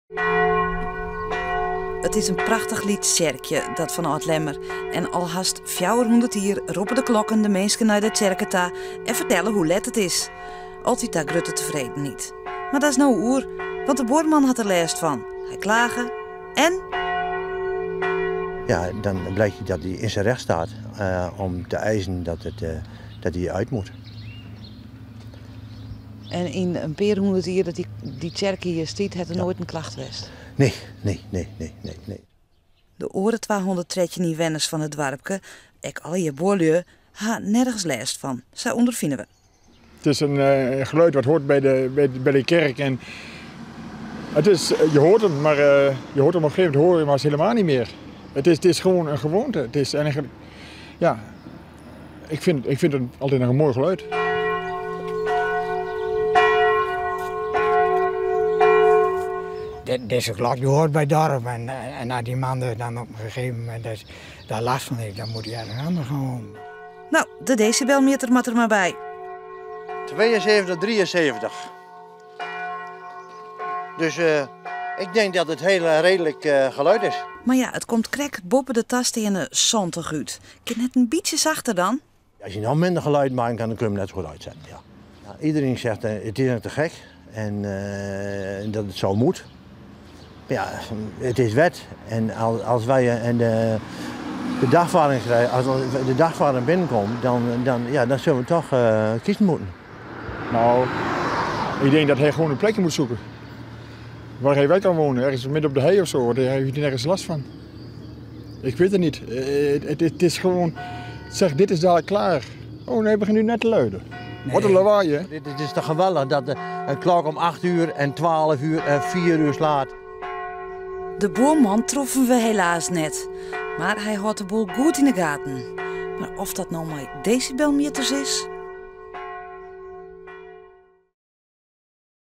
It is in prachtich lyts tsjerkje, dat fan Aldlemmer. En al hast 400 jier roppe de klokken de minsken nei de tsjerke ta en fertelle hoe let it is. Altyd ta grutte tefredenheid. Mar dat is no oer, want de buorman hat der lêst fan. Hy klage en. Ja, dan blijkt dat hij in zijn recht staat om te eisen dat, het, dat hij uit moet. En yn in pear hûndert jier dat dy tsjerke hjir stiet, hat der noait in klacht west? Nee, nee, nee, nee, nee, nee. De oare 213 ynwenners fan it doarpke, ek allegear buorlju, ha nergens lêst fan, sa ûnderfine we. Het is een geluid wat hoort bij de kerk. En het is, je hoort hem, maar je hoort hem op een gegeven moment hoor je hem helemaal niet meer. Het is gewoon een gewoonte. Het is eigenlijk, ja, ik vind het altijd nog een mooi geluid. Dizze klok hoort by it doarp en as dy man der dan op in gegeven momint dêr lêst fan hat, dan moat hy ergens oars gean wenjen. No, de desibelmjitter moat der mar by. 72, 73. Dus ik denk dat het heel redelijk geluid is. Mar ja, it komt krekt boppe de tasteande 70 út. Kin net in bytsje sachter dan? Als je nog minder geluid maken kan, dan kun je hem net zo goed uitzetten. Ja. Ja, iedereen zegt het is te gek en dat het zo moet. Ja, het is wet. En als wij en de dagvaarding krijgen, als de dagvaarding binnenkomt, dan, ja, dan zullen we toch kiezen moeten. Nou, ik denk dat hij gewoon een plekje moet zoeken. Waar hij wel kan wonen, ergens midden op de hei of zo, daar heeft hij nergens last van. Ik weet het niet. Het is gewoon, zeg, dit is dadelijk klaar. Oh nee, we beginnen nu net te luiden. Nee. Wat een lawaai, hè? Dit is toch geweldig dat een klok om 8 uur en 12 uur en 4 uur slaat. De buorman troffen we helaas net. Mar hy hâldt de boel goed yn 'e gaten. Mar oft dat no mei desibelmjitters is?